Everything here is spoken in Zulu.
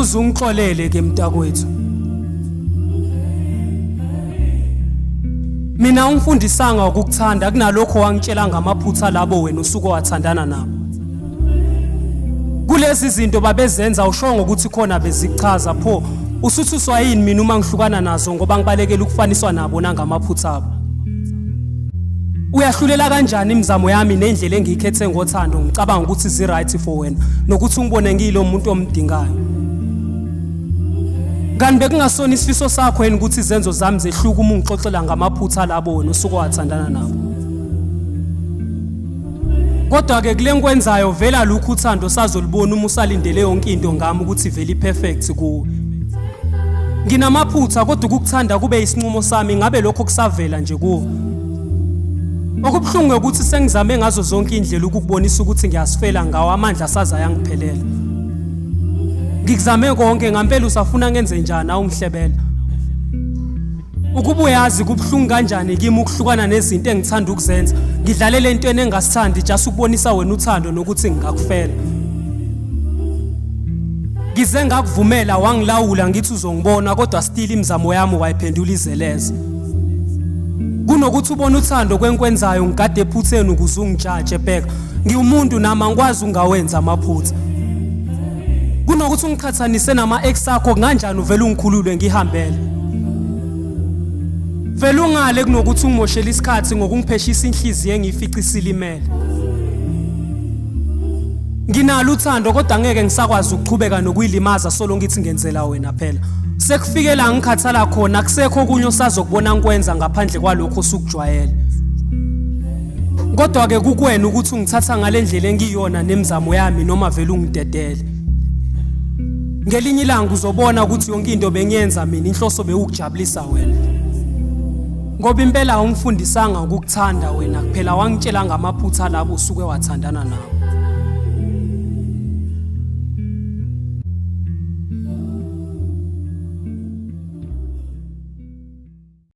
Uzungixolele ke mntakwethu. Mina ungifundisanga ukukuthanda kunalokho wangitshela ngamaphutha labo wena usuke wathandana nabo. Kulezi zinto babezenza ushongo ukuthi khona bezichaza pho usuthuswa yini mina uma ngihlukana nazo ngoba ngibalekela ukufaniswa nabo nangamaphutha abo. Uyahlulela kanjani imizamo yami nendlela engiyikhethe ngothando ngicabanga ukuthi zi-right for wena nokuthi ungibone ngiyilo muntu omdingayo. Kanti bekungasona isifiso sakho yini ukuthi izenzo zami zehluke uma ungixoxela ngamaphutha labo wena usuke wathandana nabo? Kodwa-ke kule ngikwenzayo vele alukho uthando osazolubona uma usalindele yonke into ngami ukuthi vele i-perfect kuwe. Nginamaphutha kodwa ukukuthanda kube isinqumo sami ngabe lokho kusavela nje kuwe. Okubuhlungu ukuthi sengizame ngazo zonke indlela ukukubonisa ukuthi ngiyasifela ngawo amandla asaze ayangiphelela. Ngikuzame konke ngampela usafuna ngenze njani awungihlebela. Ukuba uyazi kubuhlungu kanjani kimi ukuhlukana nezinto engithanda ukuzenza ngidlalele entweni engasithandi just ukubonisa wena uthando nokuthi ngingakufela. Ngize ngakuvumela wangilawula ngithi uzongibona kodwa still imizamo yami wayiphendula izeleze. Kunokuthi ubone uthando kwenkwenzayo ngigade ephutheni ukuze ungijaje bheka ngiwumuntu nami angikwazi ungawenza amaphutha. Kunokuthi ungiqhathanise nama-ex akho kunganjani uvele ungikhulule ngihambele. Vele ungale kunokuthi ungimoshele isikhathi ngokungipheshisa inhliziyo engiyifica isilimele. Nginalo uthando kodwa ngeke ngisakwazi ukuqhubeka nokuyilimaza solo ngithi ngenzela wena phela. Sekufike la ngikhathala khona akusekho okunye osazokubona ngikwenza ngaphandle kwalokho osukujwayele. Kodwa ke kukwena ukuthi ungithatha ngale ndlela engiyona nemizamo yami noma vele ungidedele. Ngelinye ilanga uzobona ukuthi yonke into bengiyenza mina inhloso bewukujabulisa wena. Ngoba impela awungifundisanga ukukuthanda wena kuphela wangitshela ngamaphutha labo usuke wathandana nabo.